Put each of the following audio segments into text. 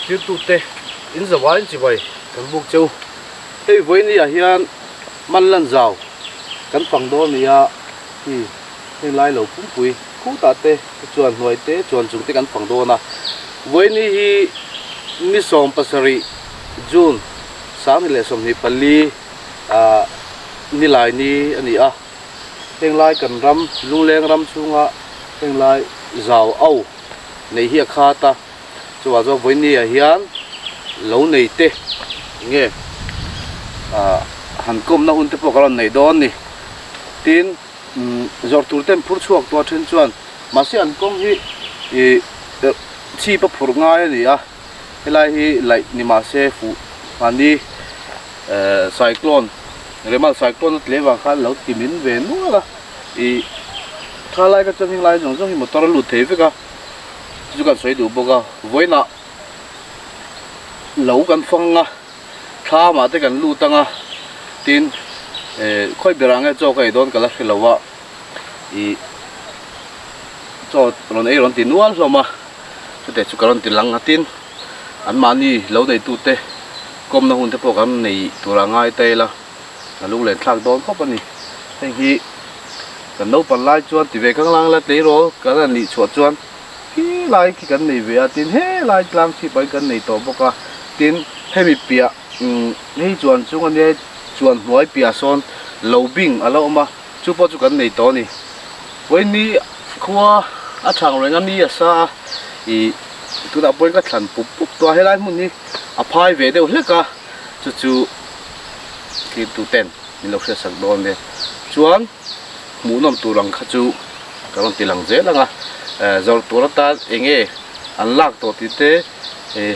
Thirtute in zavaiin chibai kan buk cheu. Hei vawiini ah hian man lan zau kan fang dawn a ni a, hi heng lai lo pumpui khutah te chuan hnuai te chuan chung te kan fang dawn a. Vawiini hi ni 17 June 2024 ah nilai ni a ni a, heng lai kan ram lungleng ram chhunga heng lai zau au nei hi a khat a. Chuvang chuan vawiini ah hian lo nei te enge ah han kawmna hun te pawh ka rawn nei dawn a ni. Tin zawrh tur te an phur chhuak tawh a then chuan mahse an kawng hi ih chhip a phurh ngai a ni a, helai hi laih ni mahse fuh mahni eh cyclone remal cyclone a tle vang khan lo ti min ve nual a ih tha lai kha chuan heng lai zawng zawng hi motor a lut thei vek a. Chu kan sawi duh bawk a, vawiinah lo kan fang a, thlamah te kan lut ang a, tin eh khawi berah nge chaw ka ei dawn ka la hre lo a, ih chaw rawn ei rawn ti nual hlawm a, chutah chu ka rawn ti lang a, tin anmahni lo neitute kawmna hun te pawh kan nei tur a ngai ta ila, a lunglen thlak dawn khawp a ni, heng hi. Kan naupang lai chuan ti ve khang lang la tleirawl kan han nih chhuah chuan khi lai khi kan nei ve a tin he lai tlang chhip ah kan nei tawh bawk a tin hemi piah umm hei chuan chung ania chuan hnuai piah sawn lo bing a la awm a chu pawh chu kan nei tawh a ni vawiin khua a thang reng a ni a sa a ih tunah pawhin ka thlan pup pup tawh a helai hmun hi a phai ve deuh hlek a chu chu thirtu ten. Min lo hriatsak dawn nia. Chuan hmuhnawm tur ang kha chu ka rawn ti lang zel ang a, zawrh tur atan eng nge an lak tawh tih te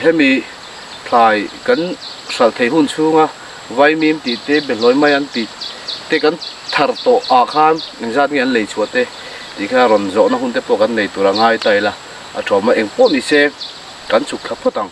hemi thlai kan hralh theih hun chhunga vaimim tih te behlawi mai an tih te kan thar tawh ah khan engzat nge an lei chhuah te tih kha rawn zawhna hun te pawh kan nei tur a ngai ta ila a thawm a eng pawh ni se kan chhuk thla phawt ang.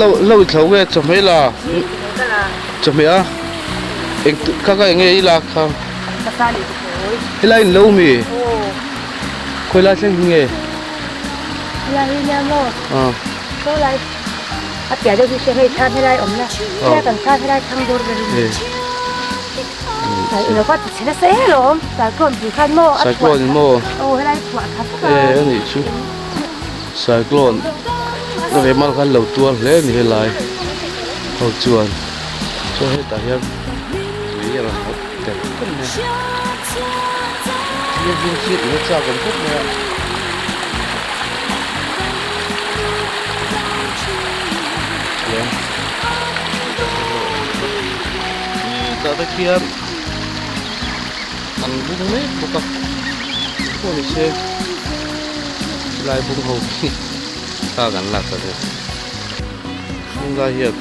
Lo lo i thlo nge chawhmeh la chawhmeh a eng kha kha eng nge i lak kha helai in lo mi khawi lai thleng hi nge cyclone in maw e a nih chu. Cyclone a ve mal khan lo tuar hle a ni helai ho chuan chuan hetah hian tui a rawn hawt tel tel mai a thil hming chhiat in a chak awm khawp mai a. Chuan khitah te khian an bung mek bawk a pawh ni se. Chulai bung ho khi thla kan lak ta ve. Tunlai hian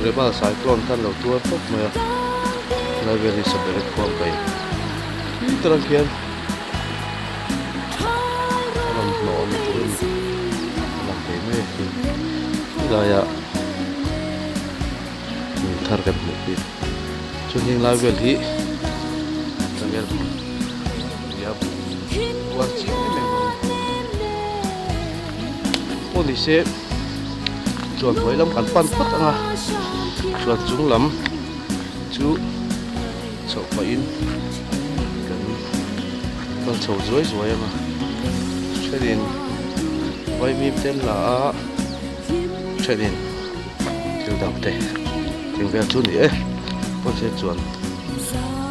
Rebel Cyclone khan lo tuar tawp mai a, helai vel hi Saperek khuang kai khi tarang khian a rawn hnawh a ni tur a ni, a lang thei mai a khi helaiah hmun thar kan hmuh khi chuan heng lai vel hi changel nia uar chiang em em mai pawh ni se chuan hnuai lam kan pan phawt ang a chuan chung lam chu chhoh pahin kan kal chho zuai zuai ang a thenin vaimim te an la a thenin thil dang te thing vel chu ni e. Engpawh se chuan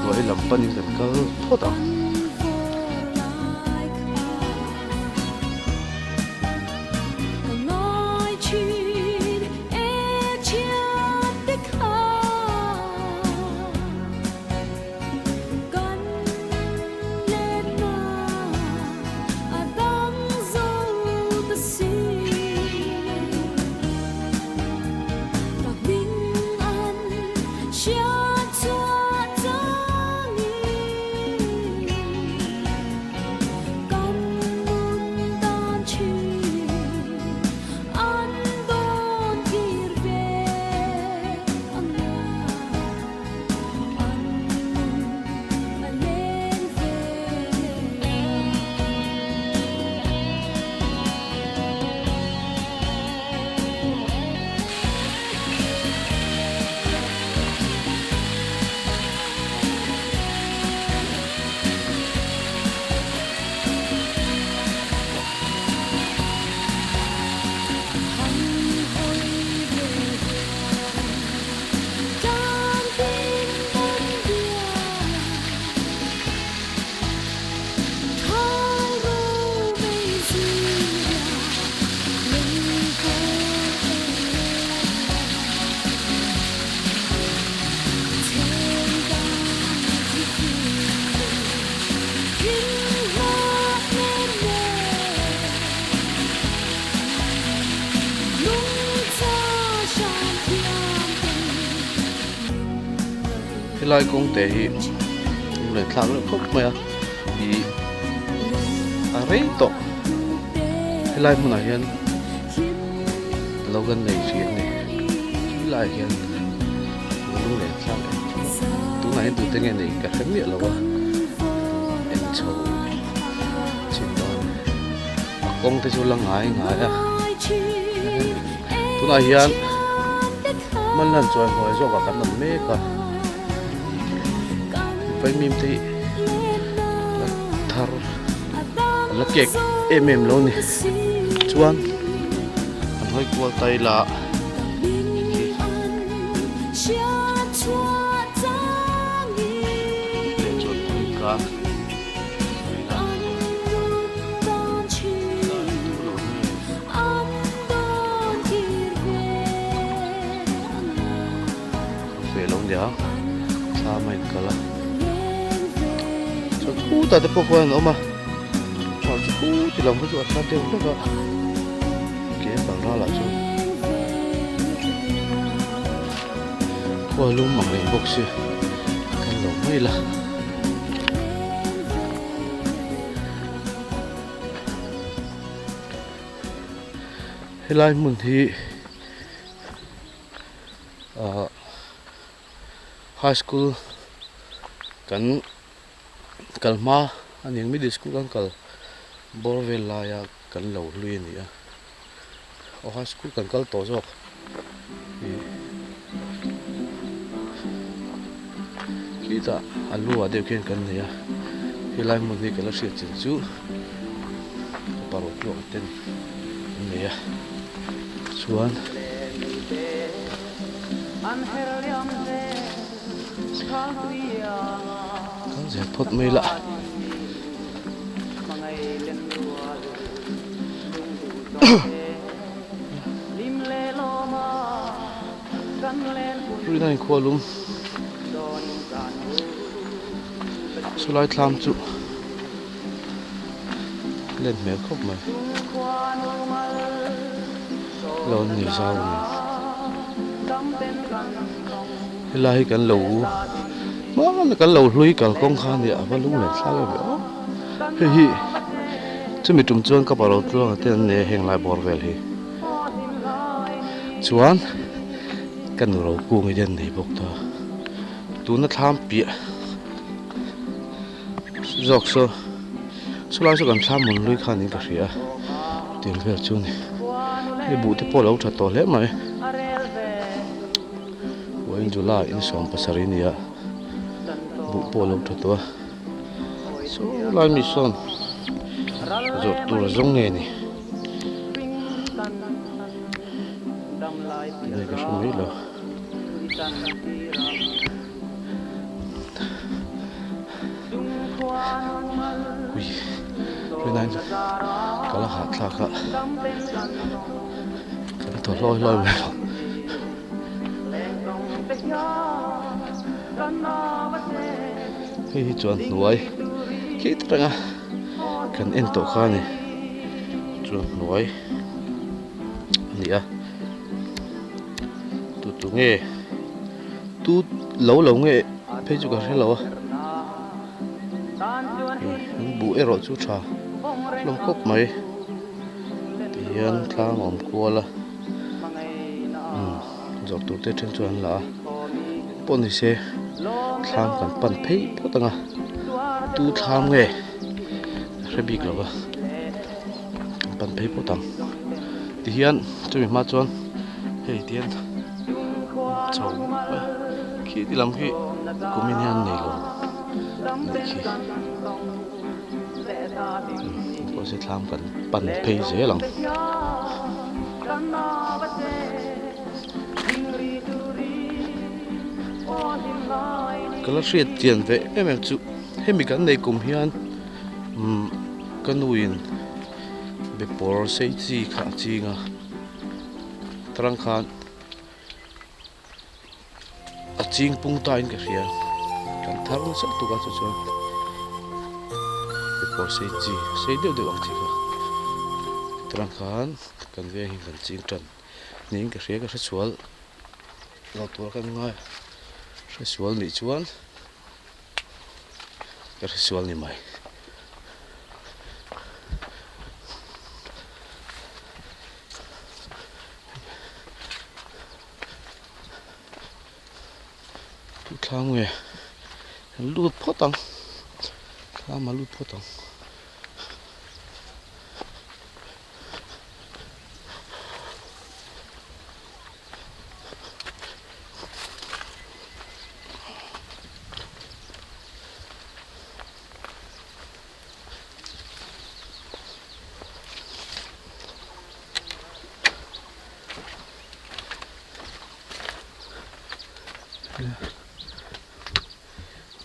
hnuai lam panin kan kal phawt ang. Helai kawng te hi lunglen thlak reuh khawp mai a ih a rei tawh helai hmunah hian lo kan nei thin a ni helaiah hian lunglen thlak em tunah hian tute nge nei ka hre miah lo a eng chho chin dawn a kawng te chu la ngai ngai a tunah hian hman lan chuan hnuai zawkah kan awm mek a vaimim te hi la thar la kek em em lo a ni chuan an hawi kual ta ila leh chuan kawngka. Ve lo nia thlam a inkal a chuan khutah te pawh khuan an awm a chuan chu khuti lam kha chu a thla deuh hlek a ke kal ralah chuan khua lum ang reng bawk sia kan lo mai la. Helai hmun hi ahh high school kan kal hma a ni ang middle school kan kal bawr vel laia kan lo hlui a ni a aw high school kan kal tawh zawk ih khitah a lu ah deuh khian kan nei a helai hmun hi ka la hriat chin chu paruk tluang ten an nei a chuan kal zel phawt mai lah. Rina inkhualum chulai thlam chu len hmel khawp mai lo an nei zau a ni helai hi kan lo hmana kan lo hlui kalkawng kha a nia a va lunglen thlak em aw hei hi chumi tum chuan ka paro tluanga te an nei a heng lai bawr vel hi chuan ka nu ro kung hi an nei bawk ta tuna thlam piah zawk saw chulai saw kan thlam mun lui khan in ka hria a tiang vel chu a ni hei buh te pawh a lo tha tawh hle mai vawiin July in 17 a ni a buh pawh a lo tha tawh a saw lai mi sawn zawrh tur a zawng nge ni tinge ka hre mai lo. Ui rinaiin ka la hahthlak a ka la thaw hlawi hlawi mai lo. Hei hi chuan hnuai khi ta reng a kan en tawh kha a ni chuan hnuai a ni a tu tu nge tu lo lo nge phei chu ka hre lo a an buh erawh chu tha hlawm khawp mai tihian thlang a awm kual a zawrh tur te then chu an la a pawh ni se thlam kan pan phei phawt ang a tu thlam nge ka hre bik lo va kan pan phei phawt ang tihian chumi hma chuan hei tihian chho khi ti lam khi kumin hian nei lo anih khi pawh se thlam kan pan phei zel ang. Ka la hriat chian ve em em chu hemi kan nei kum hian umm ka nuin bepawr sei chi kha a ching a tarang khan a ching pung ta in ka hria kan thar nasa lutuk a chu chuan bepawr sei chi sei deuh deuh ang chi kha tarang khan kan veng hi kan ching tan niin ka hria ka hre sual lo tur ka ngai hre sual nih chuan ka hre sual ni mai. Thlam nge lut phawt ang thlam a lut phawt ang.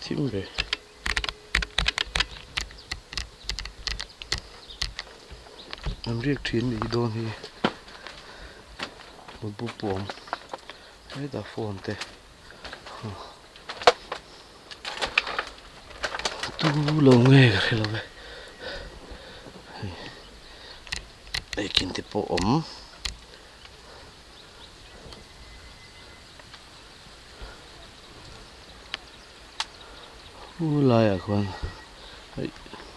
Thim ve. An riak thin nih dawn hi mutbu puam hetah phone te tu lo nge ka hre lo ve hei eikin te pawh awm. Pu laiah khuan hei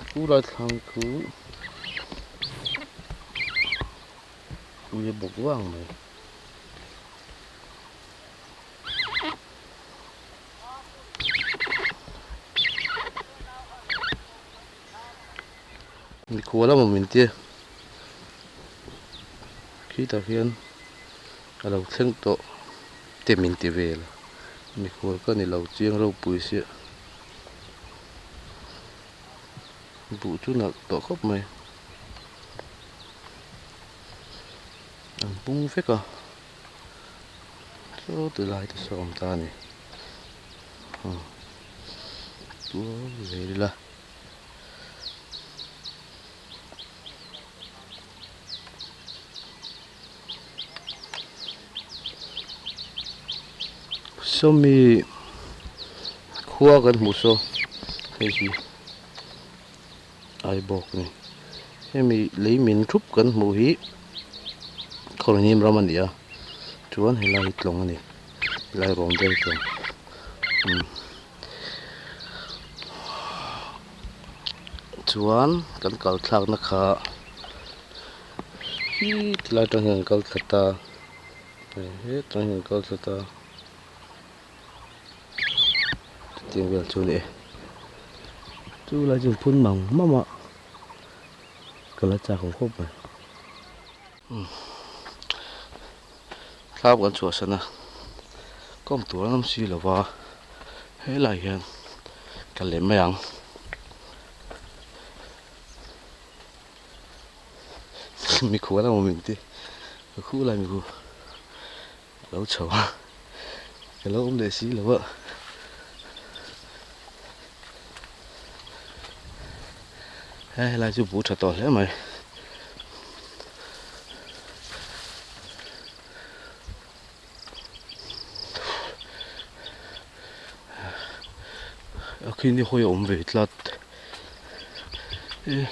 pu lai thlang chu ui a bawk vang mai. Mikhual emaw min tia khitah khian a lo thleng tawh te min ti vel a mikhual ka ni lo chiang ropui sia buh chu nalh tawh khawp mai an pung vek a saw ti lai te saw a awm ta a ni tual zel ila. Sawmi khua kan hmuh saw hei hi Aibawk a ni hemi lei min thup kan hmuh hi khawlhnim ram a ni a chuan helai hi tlawng a ni helai rawng vel tlawng umm. Chuan kan kal thlakna kha hi tilai atang hian an kal thla ta hetah hian an kal thla ta chutiang vel chu a ni e chu lai chu phun mang mang a ka la chak ang khawp mai thlam kan chhuahsan a kawm tur an awm si lo va helaiah hian ka lem mai ang mikhual emaw min ti ka khuh lai mikhu a lo chho a ka lo awm leh si lo a. He helai chu buh tha tawh hle mai. A khi ni hawi a awm ve tlat e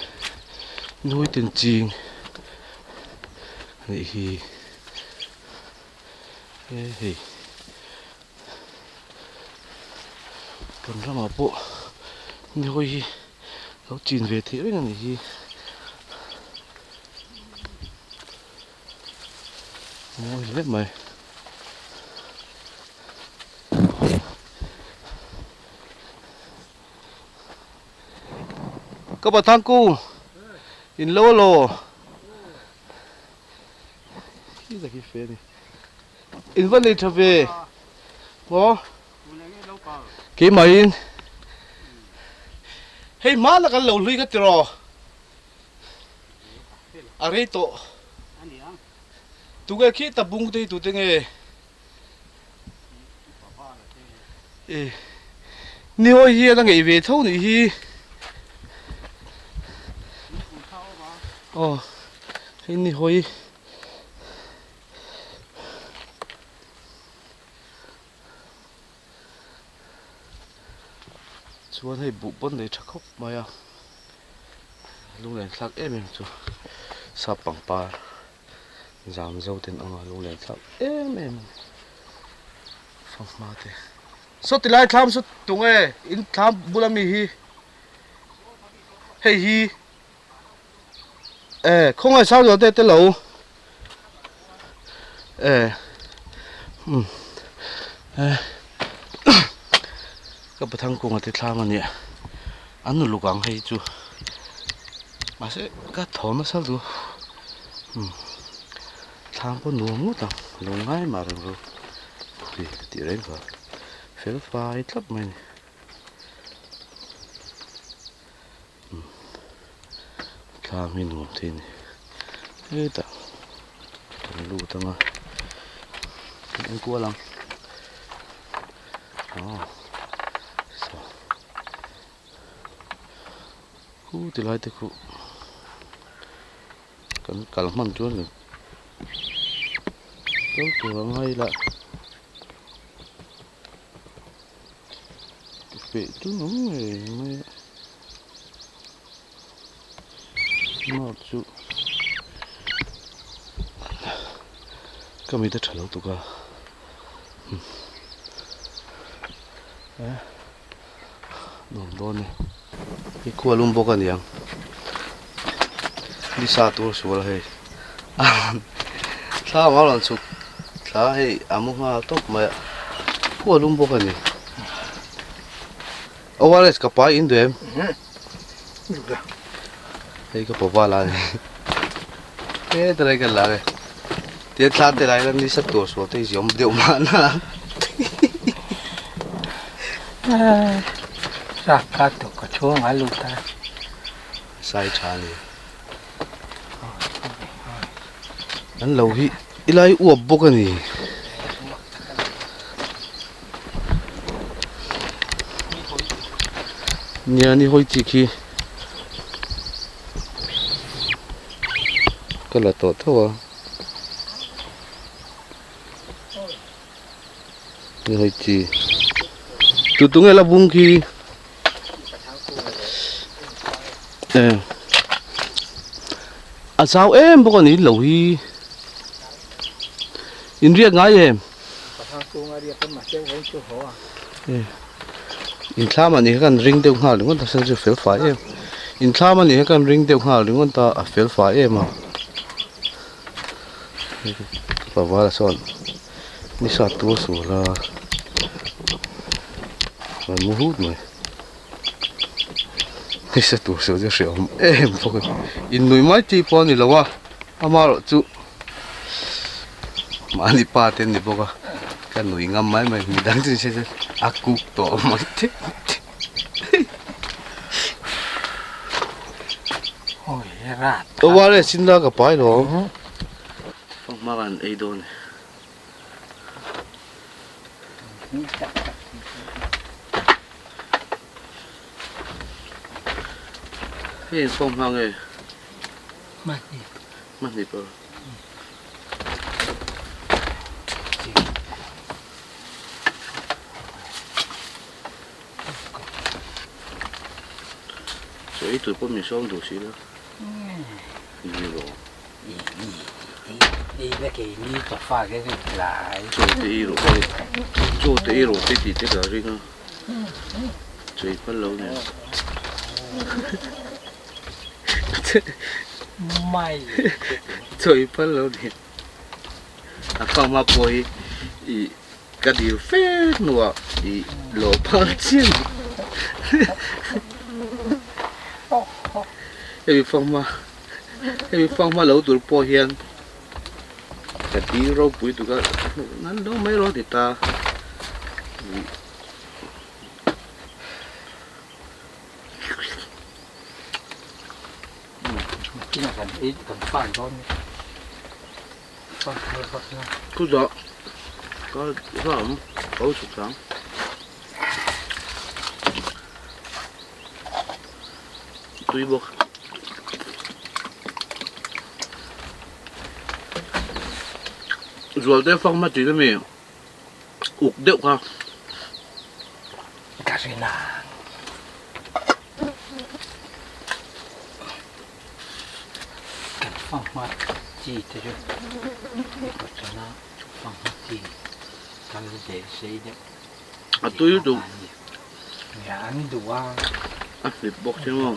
ni hawi ten ching a nih hi e hei kan ramah pawh ni hawi hi lo chin ve theih reng a nih hi. Mawi hle mai. Ka Pathang ku in lo alaw hi tak hi fe a ni. In va nei tha ve maw keimahin hei hmana kan lo hlui kha tiraw. A rei tawh. Tunge khi ta bung te hi tute nge? E ni hawi hian a ngeih ve tho nih hi. Aw hei ni hawi. Chuan hei buh pawn nei tha khawp mai a lunglen thlak em em chu sap pangpar zam zo ten anga lunglen thlak em em fanghma te saw ti lai thlam saw tunge in thlam bula mi hi hei hi e khawngaih sang zawh te te lo e umm e ka pathang kunga te thlam a nia an uluk ang hei chu mahse ka thaw nasa lu umm thlam pawh nuam ngawt ang lo ngai mah reng ru tih tih reng kha fel fai thlap mai a ni. Thlam hi nuam thei a ni hetah kan lut ang a kan en kual ang aw saw khu ti lai te khu kan kal hman chuan kan kal tur a ngai lah. Feh chu nung ngei mai a mark chu ka mit a tha lo tuk a nuam dawn e hei khua lum bawk a niang nisa tur sual hei thla a rawn chhuk thla hei a mu nghal tawp mai a khua lum bawk a ni ORS ka pai in duh em hei ka pawh la ni he tlai ka la e tian thla te lai la nisa tur sual te hi awm deuh mahna. Sak kha tuk ka chhung a lut a. Sai tha ni. An lo hi ilai uap bawk a ni. Nia ni hawi chi khi ka la tawh tho a. Ni hawi chi tu tu nge la bung khi a zau em bawk a ni lo hi in riak ngai em in thlam a nih kha kan ring deuh nghal ringawt a sen chu fel fai em in thlam a nih kha kan ring deuh nghal ringawt a a fel fai em a. Pavala sawn ni sat tur sual a rawn mu hut mai ni sa tur sual chu hrehawm em bawk a innuih mai chi pawh a ni lo a amaherawh chu mahni pa te an ni bawk a ka nuih ngam mai mai midang chu ni se chuan a kuk tawh mai te. Tawale sin la ka pai lo fanghma kan ei dawn e. Hei in form hma nge? Mahni. Mahni pawh. Chaw ei tur pawh min sawm duh si la. Ni lo. Chaw te ei rawh te chaw te ei rawh te tih te ka ring a chaw ei phal lo nen chaw ei phal lo nen a fam a pawh hi ih ka dil fe hnuah ih lo phal chiah hemi fam a. Hemi fanghma lo tur pawh hian ka dil ropui tuk a hmuh nan lo mai rawh ti ta. Chutah ka hram ka lo chhuk sang. Tui bawk. Zual te fang hma tih ami uk deuh kha. Ka rin a. Kan fang hma chi te chu i chana fang hma chi kal ve sei deuh. A tui lutuk. An duh a. A hlip bawk che maw.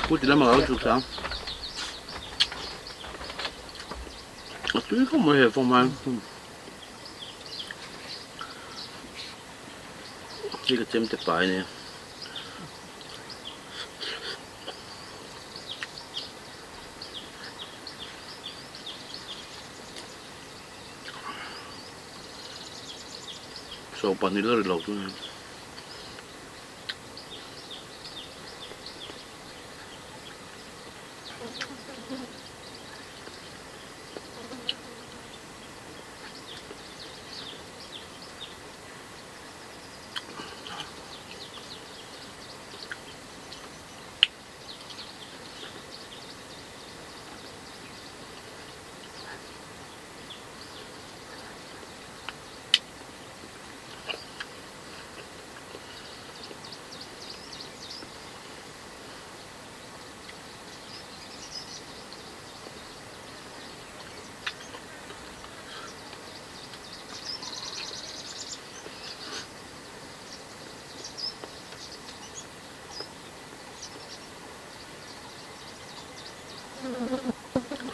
Pu ti lamah lo chuk sang. A tui khawp mai he fawng hian. Hei ka chem te pai ania. Sawpa ni la ri lo chu nia.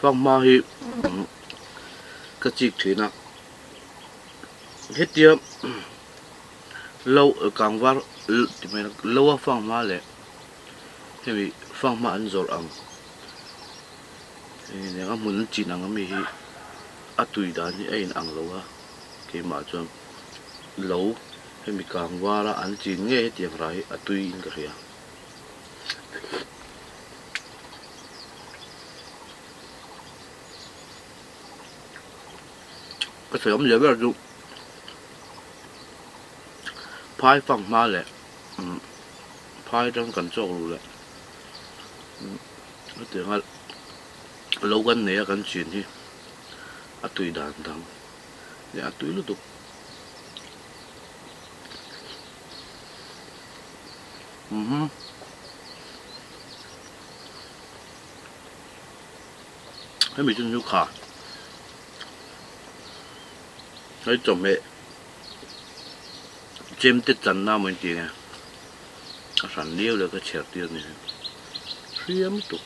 Fanghma hi ka chik thin a, hetia lo kangvar ti mai lo a fanghma leh hemi fanghma an zawrh ang eng a hmun an chin ang ami hi a tui dan hi a in ang lo a keimah chuan lo hemi kangvar a an chin ngei hetiang rah hi a tui in ka hria. Ka sawi awmzia ber chu phai fang hma leh phai atang kan chawk ru leh hetianga lo kan nei a kan chin hi a tui dan dang a tui lutuk. Umm hemi chu chu kha hei chawhmeh chem te chan na maw intih nge a hran liau leh ka chhiar tir a ni hriam lutuk.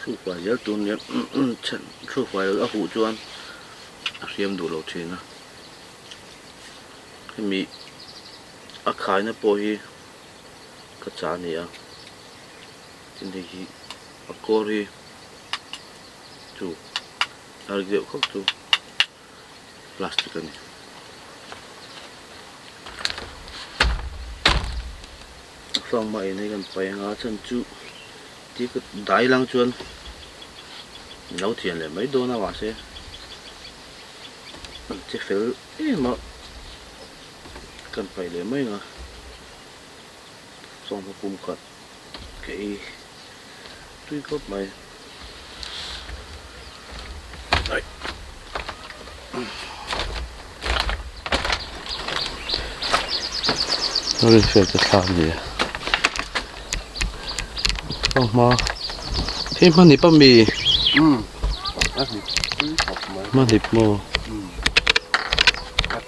Hrukfai zel tur nia hrukfai a huh chuan a hriam duh lo thin a. Hemi a khaina pawh hi ka chah a ni a, tin hei hi a kawr hi chu a rik deuh khawp chu plastic a ni. A fang mah in hei kan paih anga a chhan chu ti ka dai lang chuan lo thian leh mai dawn a mahse an che fel em a kan paih leh mai ang a sawmhma pum khat ka ei tui khawp mai. Rinfel te thla a ni a fanghma hei hmanip a mi hmanip maw a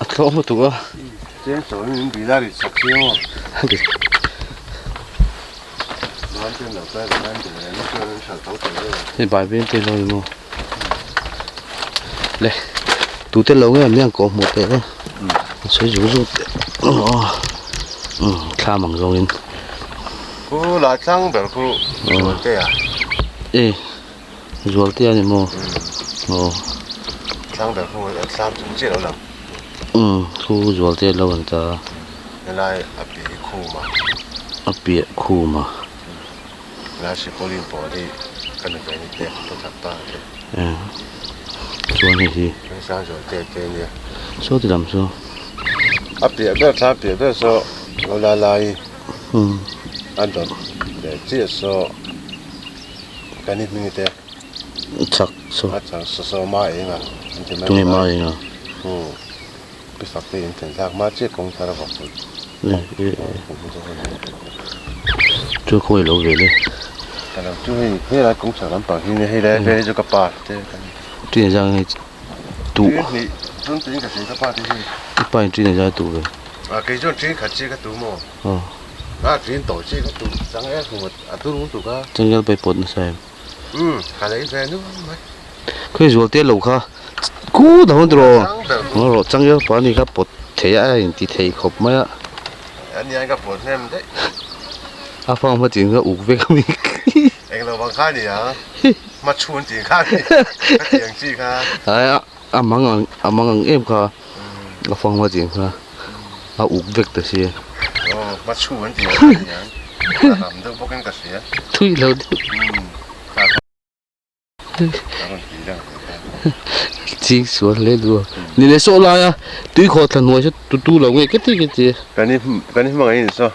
tlawm lutuk a Hei bai veng te lo ni maw le tute lo nge miang kawh hmuh teh le an sawi zung zung teh aw thlam ang zawngin Khu la tlang ber khu Zualtea e Zualtea ni maw aw tlang ber khu thlam chung chiah lo lang umm khu Zualtea lo an ta. Helai a piah hi khum a. A piah khum a. Helai Sipolin pawl hi ka nu ve ni te ka chak ta te. Chuan hei hi. Hei Sangzual te te nia. Saw ti lam saw. A piah ber thla a piah ber saw lo la lai a dawt leh chiah saw ka ni hming te. Chak saw. A chak saw saw ma eng a. Tunge ma eng a. Pi fak te in thlen thlak hma chiah kawng thar a vawk pui. Chu khawi lo ve le. Ka lo chu hei helai kawng chhak lampang hi nia hei lai vel hi chu ka pa te kan ni. Ṭin zang hei tuh. Ṭin hnih chuan ṭin ka hria ka pa te hi. I pa in ṭin zai tuh ve. A kei chuan ṭin khat chi ka tu maw. A ṭin tawh chi ka tu chang e hmu a tu rung tuk a. Changel pai pawt nasa em. Umm ka lei ve nu mai. Khawi zual te lo kha khu dah hawn tiraw ngaw rawh changel pa ni kha pawt thei a a inti thei khawp mai a. Ania ka pawt hnem daih. A fang hma chin kha uk vek a mi. Englo vang kha ni ang hma chhun tih kha ni ka ti ang chi kha. Ai a mang ang a mang ang em kha a fang hma chin kha a uk vek ta sia. Aw hma chhun an tih ang kha ni ang a ham deuh bawkin ka hria. Thui lo deuh. Ching sual hle duh a. Ni leh saw laia tui khawh thla hnuai chu tu tu lo nge keti keti. Kan i kan i hmangaih in saw.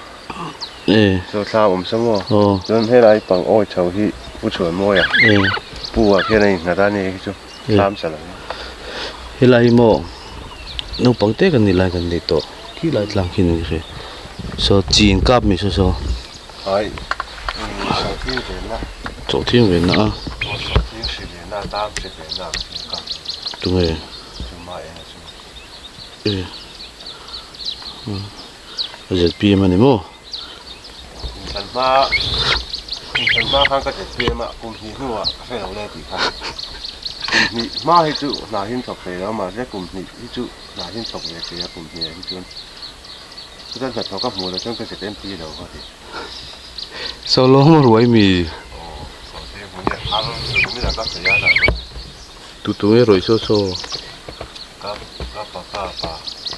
E. Saw thla awm saw maw. Aw. Chuan helai pang awi chho hi Pu Chhuanmawi a. E. Pu ah khian a innghat a ni hi chu thlam sa lo. Helai hi maw naupang te kan nih lai kan nei tawh khi lai tlang khi ni hre. Saw chin kap mi saw saw. Ai sawhthing venna. Sawhthing venna a. Aw sawhthing hri venna tam hri venna ang chu ka. Tunge? Chu ma eng a chu. E ZPM a ni maw? Inthlan hma inthlan hma khan ka ZPM a kum hnih hnuah ka hre lo le tih kha. Kum hnih hma hi chu hna hin thawk thei lo mahse kum hnih hi chu hna hin thawk ve thei a kum hnih ah hi chuan. Chutan hnathawh ka hmuh loh chuan ka ZMP lo ka ti. Solo hma ruai mi. Aw sawhthing hmun hi a har chu mi ka sawi a dah dawn. Tu tu nge rawih saw saw. Ka ka pa ka pa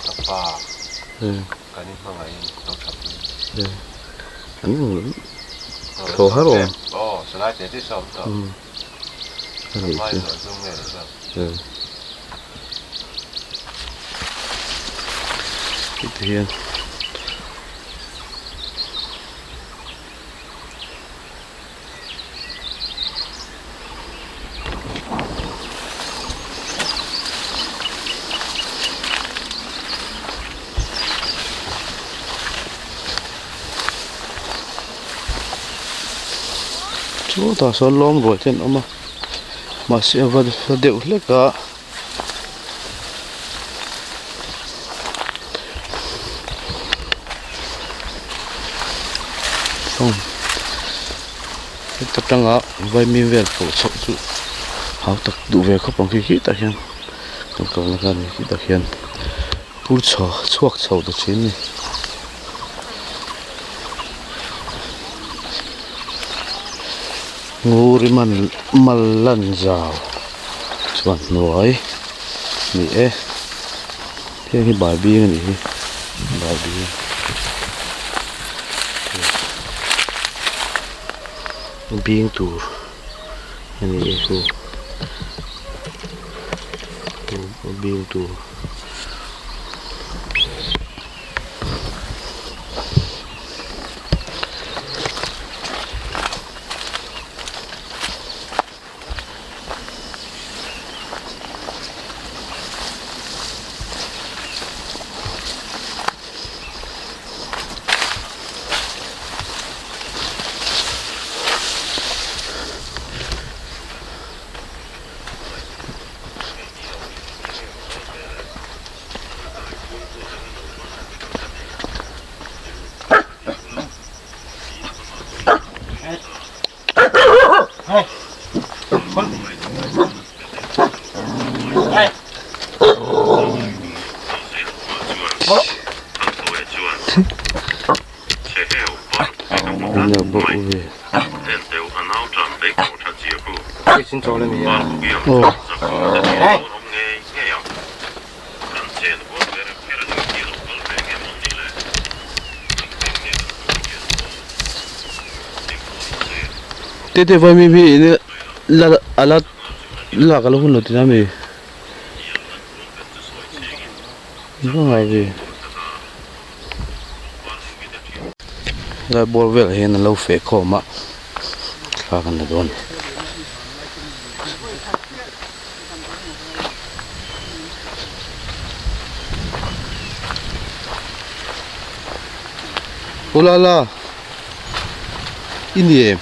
ka pa kan in hmangaih in lo tha pui. An thlawh har awm. Aw salai te te saw awm tawh. Mai zawh chu nge ni saw. Heti hian chutah sawn lawng ruai te an awm a mahse a va hla deuh hlek a. Heta tanga vaimim vel pawh chhoh chu Hau tak duh ve khawp ang khi khitah hian kan kalna kha a ni khitah khian pur chho chhuak chho ta thin a ni. Nguri man mal lan zau chuan hnuai a ni e heng hi bai bing a nih hi bai bing. Bing tur a ni e chu bing tur. Tete vai mi hi in la ala lak ala hun lo tih na mi va ngai ve helai bawr velah hian an lo feh khawm a thla kan la dawn. Ulala i ni em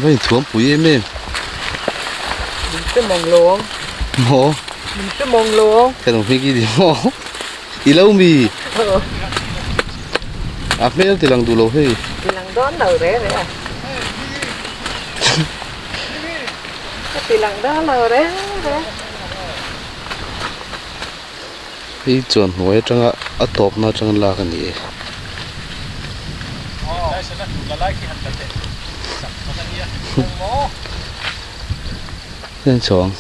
va inthuam pui em em Mình sẽ mong luôn maw Mình sẽ mong luôn ka lo hming i ni maw i lo mi a hmel ti lang duh lo hei Ti lang dawn lo re re a Ka ti lang dawn lo re re. Hei chuan hnuai atanga a tawpna atanga lak a ni e. Heng chhawng.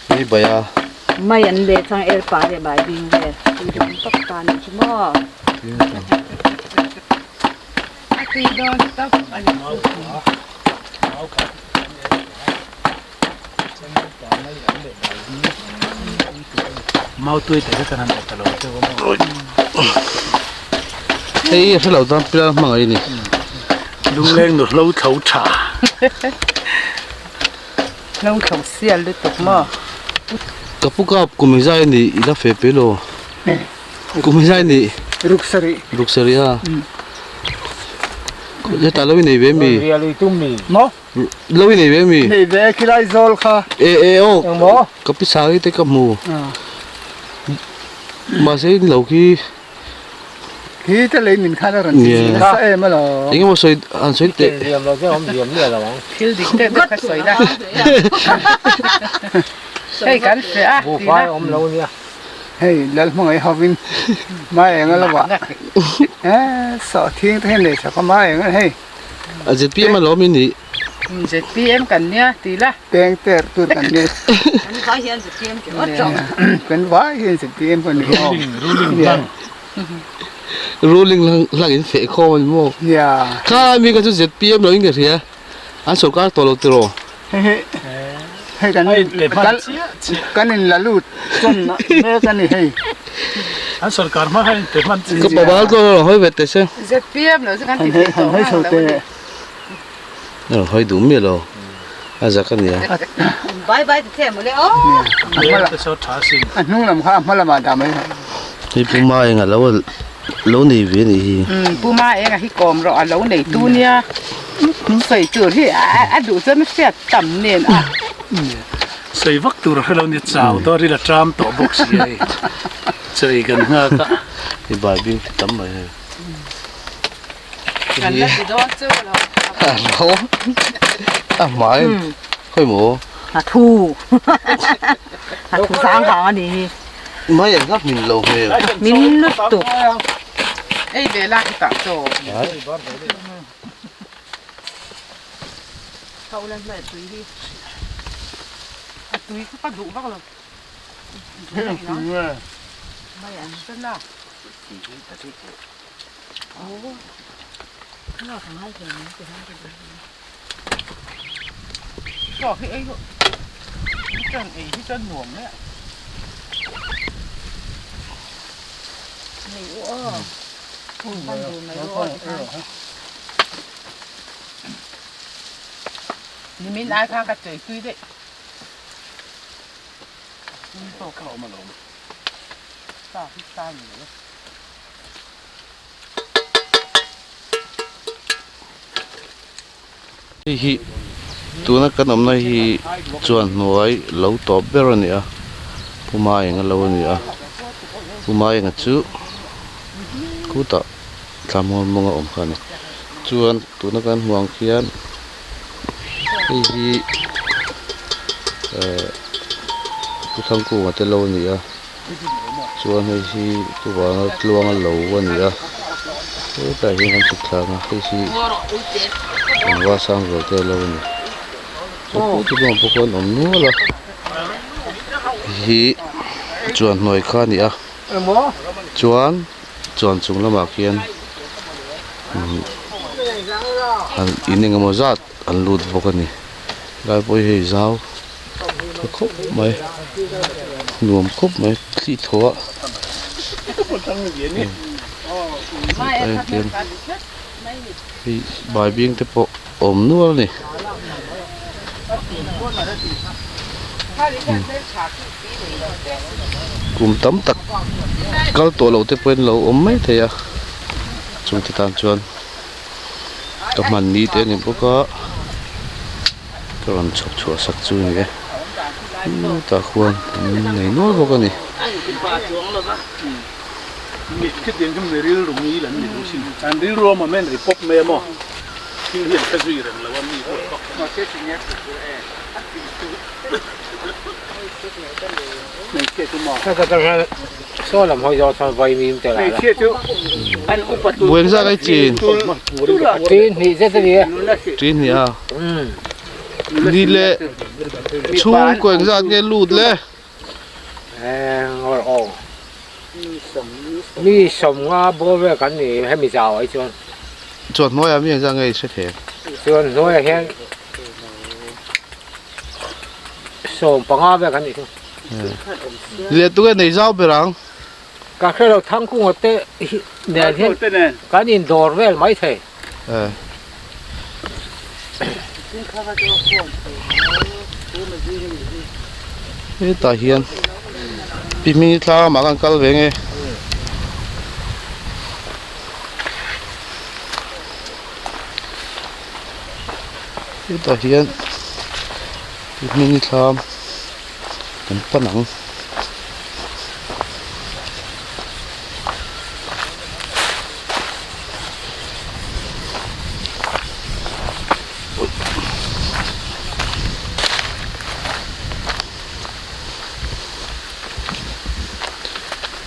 Ni bai a. Mai an leh chang el pa leh bai bing vel tui dawn tak ta nih chu maw. A tui dawn tak a ni chu. Hei hre lo tan pial hmangaih a ni. Lungleng nu hlo thlo tha. Hlo thlo sial lutuk maw. Ka pu kap kum engzai a ni i la fe pe lo. Kum engzai a ni. Ruk sarih. Ruk sarih a. Hetah lo i nei ve mi? Maw? Lo i nei ve mi? Nei ve khilai zawl kha. E e aw. Engmaw? Ka pi sang te ka hmu. Mahse in lo khi. Khi te lei min khan a rawn ti nasa em alo. Eng emaw sawi han sawi teh. Liam lo che awm liam miah lo ang. Thil dik deuh deuh kha sawi la. Hei kan hre a. Buhfai awm lo nia. Hei Lalhmangaih hovin mai eng a lo ah. E sawhthing te hian nei chak a mai eng a hei. A ZPM a lawm i nih. ZPM kan nia ti la. Peng ter tur kan ni. Kan vai hian ZPM ti ngawt tawh. Kan vai hian ZPM kan ni. Ruling ruling hlang. Ruling hlang hlang in feh khawm a ni maw? Nia. Kha mi kha chu ZPM lo in ka hria. An sorkar tawh lo tiraw? Hei hei hei kan kan kan in la lut tawn mek a ni hei. An sorkar hma khan inpe hman chi. Ka pabal tawh lo hawi ve teh se. ZPM lo chu kan ti thei tawh ngang lo a ni. Rawn hawi duh miah lo a zak a nia. Bye bye ti che mawle aw. A hnung lam kha a hma lamah dah mai rawh. Hei Pu Maenga lo lo nei ve a nih hi. Pu Maenga hi kawm rawh a lo nei tu nia. Sawi tur hi a duh chuan a hriat tam nen a. Sawi vak tur a hre lo nia chau dawn ril a ṭam tawh bawk si a hei. Chawi kan nghak a. Hei bai bing ti tam mai hei. Kan la ti dawn chu lo. A lo a hmai khawi maw. A thu a thu sang vang a nih hi. Mai ang kha hmin lo hmel. Hmin lutuk. Ei ve la i tah chaw. Ka ulan hmel tui hi a tui kha ka duh vak lo. Mai ang sana. Chaw hi ei hi chuan ei hi chuan nuam mai a. Nei u aw. Hman duh mai u aw tikhan. Nimin ai khan ka chei tui daih. Sa hi sa ni lo e. Hei hi tuna kan awmna hi chuan hnuai lo tawp ber a ni a Pu Maenga lo a ni a Pu Maenga chu khutah thla hmuam mawnga awm kha a ni chuan tuna kan hmuh ang khian hei hi ehh Pu Thangkunga te lo a ni a. Chuan hei hi chuvanga tluanga lo a ni a hetah hian kan chhuk thlak a hei hi engva sang zual te alo a ni chu pawh chu pawh an awm nual a hi chuan hnuai kha a ni a chuan chuan chung lamah khian in engemaw zat an lut bawk a ni helai pawh hi hei zau. Tha khawp mai nuam khawp mai thli thaw a hei bai bing te pawh a awm nual a ni. Kum tam tak kal tawh loh te pawhin lo awm mai thei a chungte tan chuan ka hman ni te a ni bawk a. Ka rawn chhawp chhuah sak chu ni e tah khuan an nei nual bawk a ni. Buaina zat ai chin. Tin hnih a. Ni leh chhungkaw engzat nge lut le? Mi sawmnga bawr vel kan ni hemi zau ah hi chuan. Chuan hnuaiah mi engzat nge i hre thei? Chuan hnuaiah hian 15 vel kan nih chu. Leh tunge nei zau ber ang? Ka hre lo Thangkunga te nen hian kan indawr vel mai thei. Hetah hian pi hming hi thla lamah khan kal ve nge. Hetah hian pi hming hi thla kan pan ang.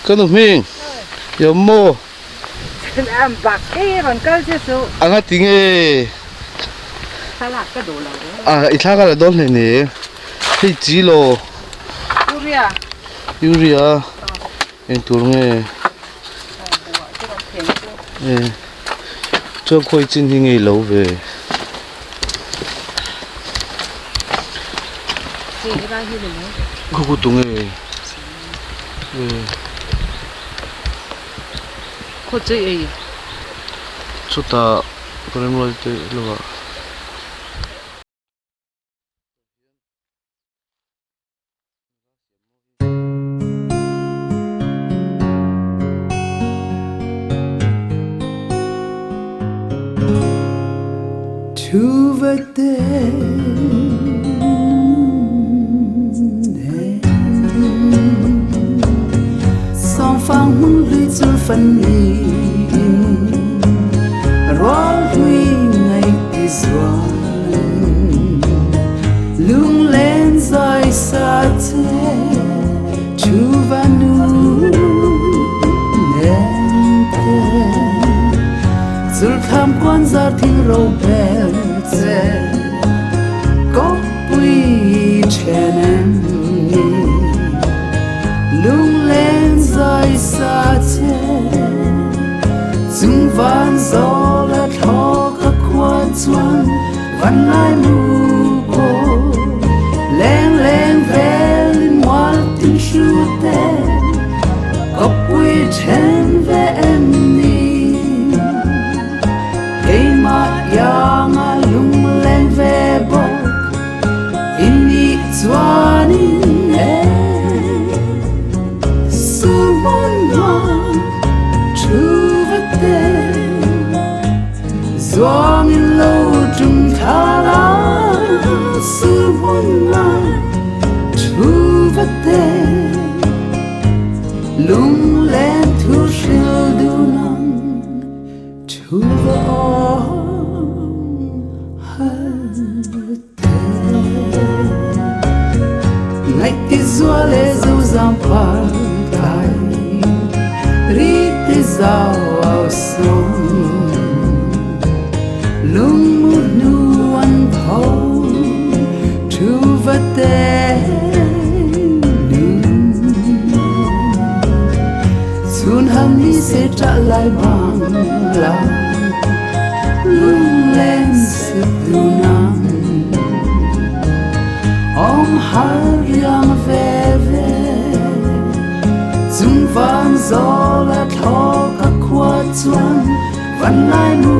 Ka nu hming i awm maw? A nga ti nge? A i thla ka la dawn hle ni hei chi law urea Eng tur nge? E chuan khawi chin hi ngei lo ve. Khaw tu nge? E. Khaw che ei. Chutah ka remrual te lovah. Chung van zo la thlo ka khua chuan van lai mu.